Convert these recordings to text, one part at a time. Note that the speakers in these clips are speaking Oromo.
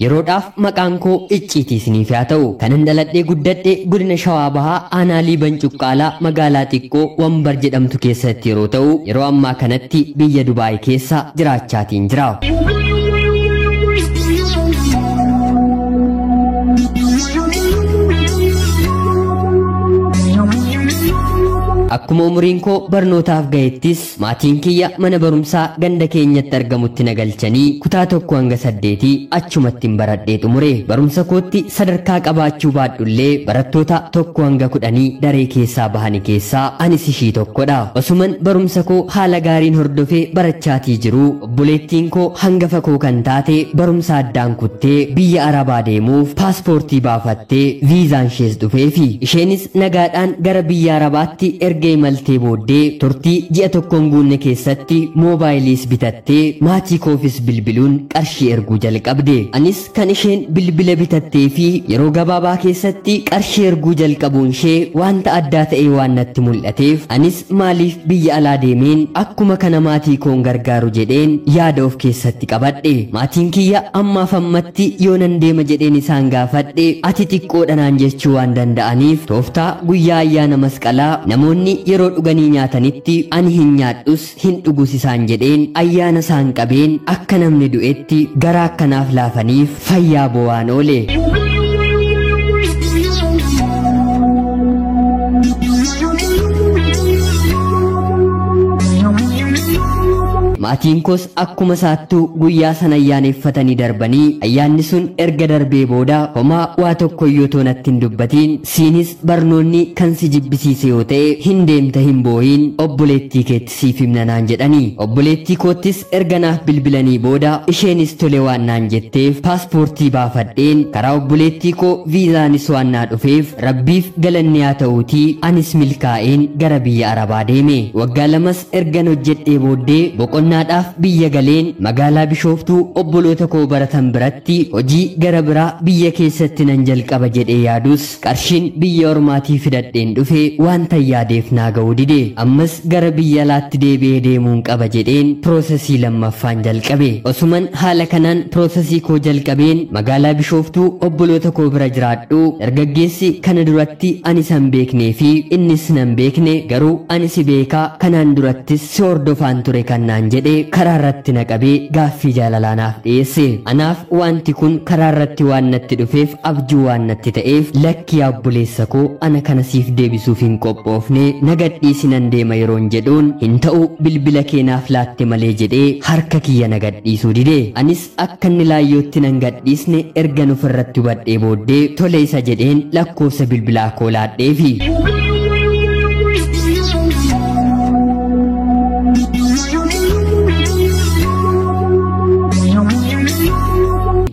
Yeroodhaaf maqaan koo icciitii isiniif haa ta'u. Kanan dhaladhee guddadhe godina Shawaa Bahaa aanaa Liiban Cuqqaalaa magaalaa xiqqoo Wambar jedhamtu keessatti yeroo ta'u, yeroo ammaa kanatti biyya Dubaay keessa jiraachaatiin jira. Akkuma umuriin koo barnootaaf ga'ettis maatiin kiyya mana barumsaa ganda keenyatti argamutti na galchanii kutaa 1 hanga 8 achumatti hin baradhee xumure. Barumsa kootti sadarkaa qabaachuu baadhullee barattoota 1 hanga 10 daree keessaa bahani keessaa anis ishii tokkodha. Osuman barumsa koo haala gaariin hordofee barachaatii jiru obboleettiin koo hangafa koo kan taate barumsa addaan kuttee biyya Arabaa deemuuf paaspoortii baafattee viizaan ishees dhufeefi. Isheenis nagaadhaan gara biyya Arabaatti erga imaltee booddee turtii ji'a tokkoon guunne keessatti moobaayiliis bitattee maatii koofis bilbiluun qarshii erguu jalqabde. Anis kan isheen bilbila bitattee fi yeroo gabaabaa keessatti qarshii erguu jalqabuun ishee wanta addaa ta'ee waan natti mul'ateef anis maaliif biyya alaa deemeen akkuma kana maatii koon gargaaru jedheen yaada of keessatti qabadhe. Maatiin kiyya ammaaf ammatti yoo nan deema jedheen isaan gaafadhe ati xiqqoodha naan jechuu waan danda'aniif tooftaa guyyaa ayyaana masqalaa namoonni yeroo dhuganii nyaatanitti ani hin nyaadhus hin dhugus isaan jedheen ayyaana isaan qabeen akka namni du'etti garaa akkanaaf laafaniif fayyaa bo'aan oole. Maatiin koos akkuma saattuu guyyaa sana ayyaaneffatanii darbanii ayyaanni sun erga darbee booda homaa waa tokko iyyuu otoo natti hin dubbatiin siinis barnoonni kan si jibbisiise yoo ta'e hin deemta hin boo'iin obboleettii keetti siif himna naan jedhanii. Obboleettii koottis erga naaf bilbilanii booda isheenis tole waan naan jetteef paaspoortii baafadheen karaa obboleettii koo viizaanis waan naa dhufeef rabbiif galanni haa ta'uutii anis milkaa'een gara biyya Arabaa deeme. Waggaa lamas ergan hojjedhee booddee boqonnaadhaaf biyya galeen magaalaa Bishooftuu obboloota koo baratan biratti hojii gara biraa biyya keessatti nan jalqaba jedhee yaadus qarshiin biyya ormaatii fidadheen dhufe wanta yaadeef naa ga'uu dide. Ammas gara biyya alaatti deebi'ee deemuun qaba jedheen piroosesii lammaffaan jalqabe. Osuman haala kanaan piroosesii koo jalqabeen magaalaa Bishooftuu obboloota koo bira jiraadhu dargaggeessi kana duratti ani san beeknee fi innis nan beekne garuu ani si beekaa kanaan durattis si hordofaan ture kan naan jedhe karaa irratti na qabee gaaffii jaalalaa naaf dhiyeesse. Anaaf wanti kun karaa irratti waan natti dhufeef abjuu waan natti ta'eef lakki yaa obboleessa koo ana kana siif deebisuuf hin qophoofne na gadhiisi nan deema yeroon jedhuun hin ta'u bilbila kee naaf laatte malee jedhee harka kiyya na gadhiisuu dide. Anis akka inni laayyootti nan gadhiisne erga ofirratti hubadhee booddee tole isa jedheen lakkoofsa bilbilaa koo laadheefi.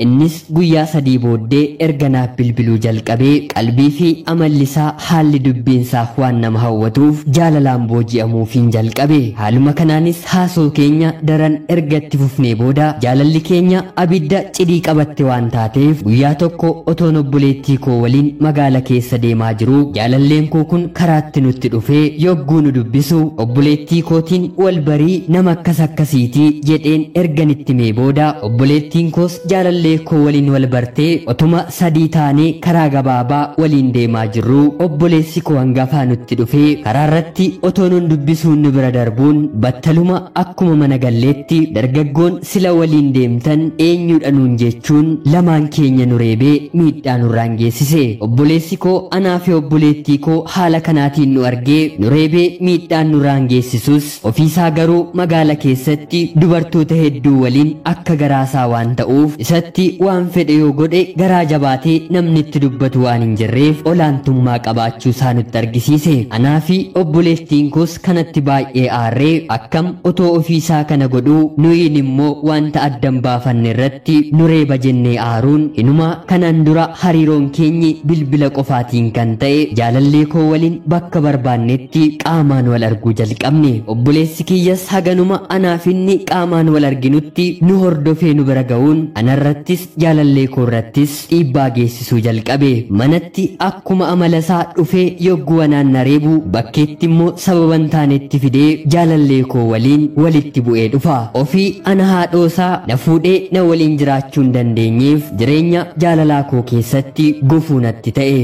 Innis guyyaa sadii booddee erga naaf bilbiluu jalqabee qalbii fi amalli isaa haalli dubbiinsaa waan nama hawwatuuf jaalalaan booji'amuufiin jalqabe. Haaluma kanaanis haasoo keenya daran erga itti fufnee booda jaalalli keenya abidda cidii qabatte waan taateef guyyaa tokko otoon obboleettii koo waliin magaala keessa deemaa jiru jaalalleen koo kun karaatti nutti dhufee yogguu nu dubbisu obboleettii kootiin wal barii nama akkas akkasiitii jedheen ergan itti mee booda obboleettiin koos jaalallee koo waliin wal bartee otuma sadii taanee karaa gabaabaa waliin deemaa jirru obboleessi koo hangafaa nutti dhufee karaa irratti otoo nun dubbisuun nu bira darbuun battaluma akkuma mana galleetti dargaggoon sila waliin deemtan eenyudha nuun jechuun lamaan keenya nu reebee miidhaa nurraan geessise. Obboleessi koo anaa fi obboleettii koo haala kanaatiin nu argee nu reebee miidhaan nurraan geessisus ofiisaa garuu magaala keessatti dubartoota hedduu waliin akka garaasaa waan ta'uuf isatti waan fedhe yoo godhe garaa jabaatee namni itti dubbatu waan hin jirreef olaantummaa qabaachuu isaa nutti argisiise. Anaa fi obboleettiin koos kanatti baay'ee aarree akkam otoo ofiisaa kana godhuu nuyiin immoo wanta addan baafanne irratti nu reeba jennee aaruun inuma kanaan dura hariiroon keenyi bilbila qofaatiin kan ta'e jaalallee koo waliin bakka barbaannetti qaamaan wal arguu jalqabne. Obboleessi kiyyas haganuma anaaf inni qaamaan wal arginutti nu hordofee nu bira ga'uun anarratti Anarrattis jaalallee koo irrattis dhiibbaa geessisuu jalqabe. Manatti akkuma amala isaa dhufee yogguu anaan na reebu, bakkeetti immoo sababa hin taanetti fidee jaalallee koo waliin walitti bu'ee dhufa. Ofii ana haadhoosaa na fuudhee na waliin jiraachuu hin dandeenyeef jireenya jaalalaa koo keessatti gufuu natti ta'e.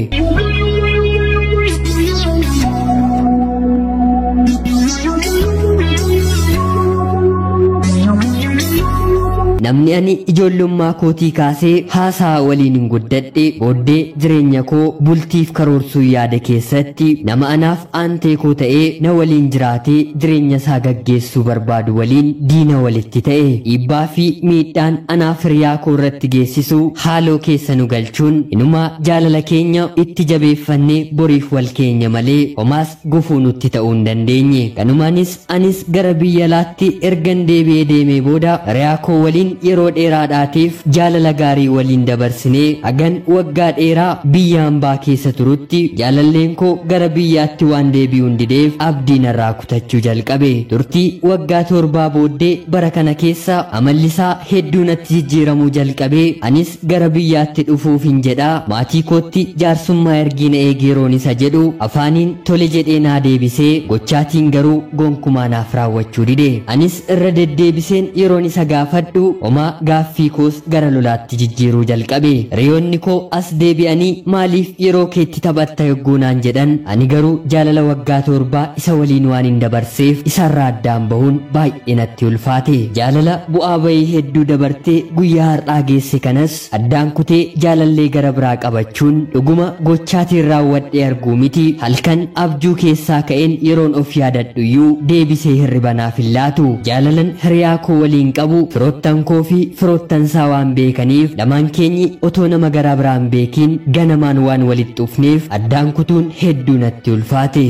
Namni ani ijoollummaa kootii kaasee haasaa waliin hin guddadhe booddee jireenya koo bultiif karoorsuu yaada keessatti nama anaaf aantee koo ta'ee na waliin jiraatee jireenya isaa gaggeessuu barbaadu waliin diina walitti ta'e. Dhiibbaa fi miidhaan anaaf hiriyaa koo irratti geessisu haaloo keessa nu galchuun inumaa jaalala keenya itti jabeeffannee boriif wal keenya malee homaas gufuu nutti ta'uu hin dandeenye. Kanumaanis anis gara biyya alaatti ergan deebi'ee deemee booda hiriyaa koo waliin yeroo dheeraadhaatiif jaalala gaarii waliin dabarsinee hagan waggaa dheeraa biyya hambaa keessa turutti jaalalleen koo gara biyyaatti waan deebi'uu hin dideef abdii narraa kutachuu jalqabe. Turtii waggaa 7 booddee bara kana keessa amalli isaa hedduu natti jijjiiramuu jalqabe. Anis gara biyyaatti dhufuuf hin jedhaa maatii kootti jaarsummaa ergiina eegeeroon isa jedhu afaaniin tole jedhee naa deebisee gochaatiin garuu gonkumaa naaf raawwachuu dide. Anis irra deddeebiseen yeroon isa gaafadhu homaa gaaffii koos gara lolaatti jijjiiruu jalqabe. Hiriyoonni koo as deebi'anii maaliif yeroo keetti taphatta yogguu naan jedhan, ani garuu jaalala waggaa 7 isa waliin waan hin dabarseef isarraa addaan bahuun baay'ee natti ulfaate. Jaalala bu'aa bayii hedduu dabartee guyyaa har'aa geesse kanas addaan kutee jaalallee gara biraa qabachuun dhuguma gochaatiin raawwadhee arguu miti. Halkan abjuu keessaa ka'een yeroon of yaadadhu iyyuu deebisee hirriba naaf hin laatu. Jaalalan hiriyaa koo waliin qabu firoottan koo fi firoottansaa waan beekaniif lamaan keenyi otoo nama gara biraan beekiin ganamaan waan walitti dhufneef addaan kutuun hedduu natti ulfaate.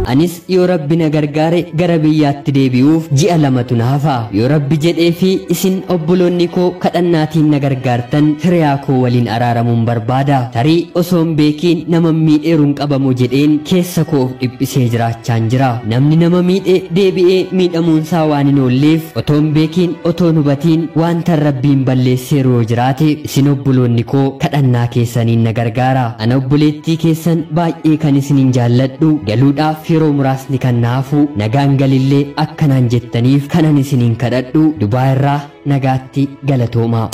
Anis yoo Rabbi na gargaare gara biyyaatti deebi'uuf ji'a 2tu na hafa. Yoo Rabbi jedhee fi isin obboloonni koo kadhannaatiin na gargaartan hiriyaa koo waliin araaramuun barbaada. Tarii osoo hin beekiin nama miidheeruun qabamu jedheen keessa koo of dhiphisee jiraachaan jira. Namni nama miidhe deebi'ee miidhamuunsaa waan hin oolleef otoo hin beekiin otoo hin hubatiin wanta Rabbiin balleesseeru yoo jiraate isin obboloonni koo kadhannaa keessaniin na gargaara. Ana obboleettii keessan baay'ee kan isiniin jaalladhu galuudhaaf yeroo muraasni kan naafu nagaan galillee akkanaan jettaniif kanan isiniin kadhadhu. Dubaa irraa nagaatti galatoomaa.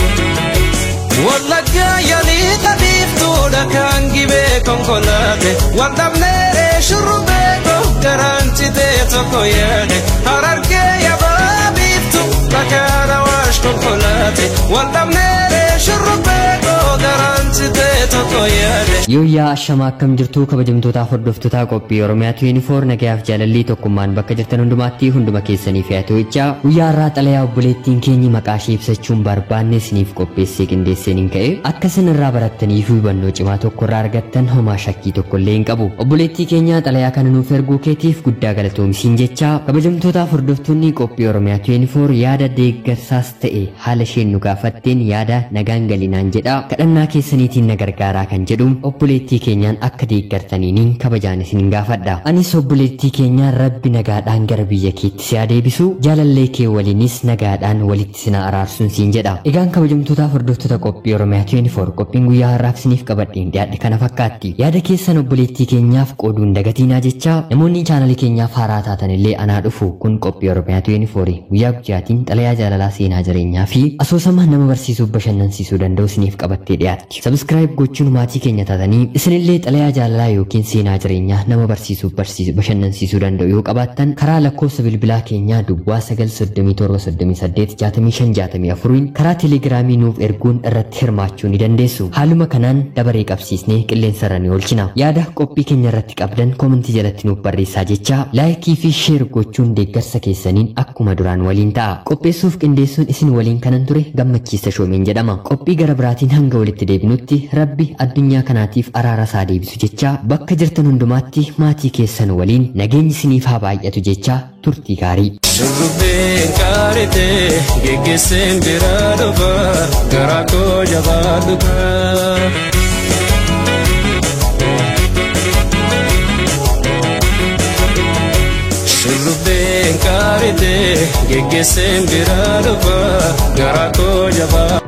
Wallaggaa yaalii xabiiftuudha kan gibee konkolaate waldhabneeree shurrubbee garaan citee tokko yaade harargee yabaa biiftu bakkaana waash konkolaate waldhabneeree shurrubbee garaan citee tokko yaade. Yooyyaa ashamaa akkam jirtu kabajamtootaaf hordoftootaa qophii Oromiyaa 24 nagayaaf jaalallii tokkummaan bakka jirtan hundumaatti hunduma keessanii fi haa guyyaa har'aa xalayaa obboleettiin keenyi maqaa ishee ibsachuun barbaanne isiniif qopheessee qindeesseen hin ka'e akka isin irraa barattanii fi hubannoo cimaa tokko irraa argattan homaa shakkii tokko illee hin qabu. Obboleettii keenya xalayaa kana nuuf erguu keetiif guddaa galatoomsiin jecha kabajamtootaaf hordoftoonni qophii Oromiyaa 24 yaada deeggarsaas ta'e haala isheen nu gaafatteen yaada nagaan galinaan jedha kadhannaa keessaniitiin na gargaaraa kan jedhu obboleettii keenyaan akka deeggartaniiniin kabajaan isin gaafadha. Anis obboleettii keenyaan Rabbi nagaadhaan gara biyya keetti si adeebisu jaalallee kee waliinis nagaadhaan walitti sina araarsuun siin jedha. Egaan kabajamtootaaf hordoftoota qophii Oromiyaa 24 qophiin guyyaa har'aaf isiniif qabadheen dhiyaadhe kana fakkaatti. Yaada keessan obboleettii keenyaaf qooduun dagatiinaa jecha namoonni chaanalii keenyaaf haaraa taatan illee anaa dhufu kun qophii Oromiyaa 24 guyyaa guyyaatiin xalayaa jaalalaa seenaa jireenyaa fi asoosama nama barsiisuuf bashannansiisuu danda'u isiniif qabattee dhiyaatti. Subscribe gochuun maatii keenya taatanii isinillee xalayaa jaalalaa yookiin seenaa jireenyaa nama barsiisuuf bashannansiisuu danda'u yoo qabaattan karaa lakkoofsa bilbilaa keenyaa duwwaa 937 38 65 64 karaa telegiraamii nuuf erguun irratti hirmaachuu ni dandeessu. Haaluma kanaan dabaree qabsiisnee qilleensarra ni oolchina. Yaada qophii keenya irratti qabdan koomentii jalatti nuuf barreessaa jecha laayikii fi sheer gochuun deeggarsa keessaniin akkuma duraan waliin ta'a. Qopheessuuf qindeessuun isin waliin kanan ture Gammachiisa Shoomeen jedhama. Qophii gara biraatiin hanga walitti deebinutti Rabbi addunyaa kanaatiif araara isaa deebisu jecha bakka jirtan hundumaatti maatii keessan waliin nageenyi isiniif haa baay'atu jecha turtii gaarii. Shurrubbeen qaaritee geggeesseen biraa dhufa garaa koo jabaa dhufa. Geggeesseen biraa dhufa garaa koo jabaa.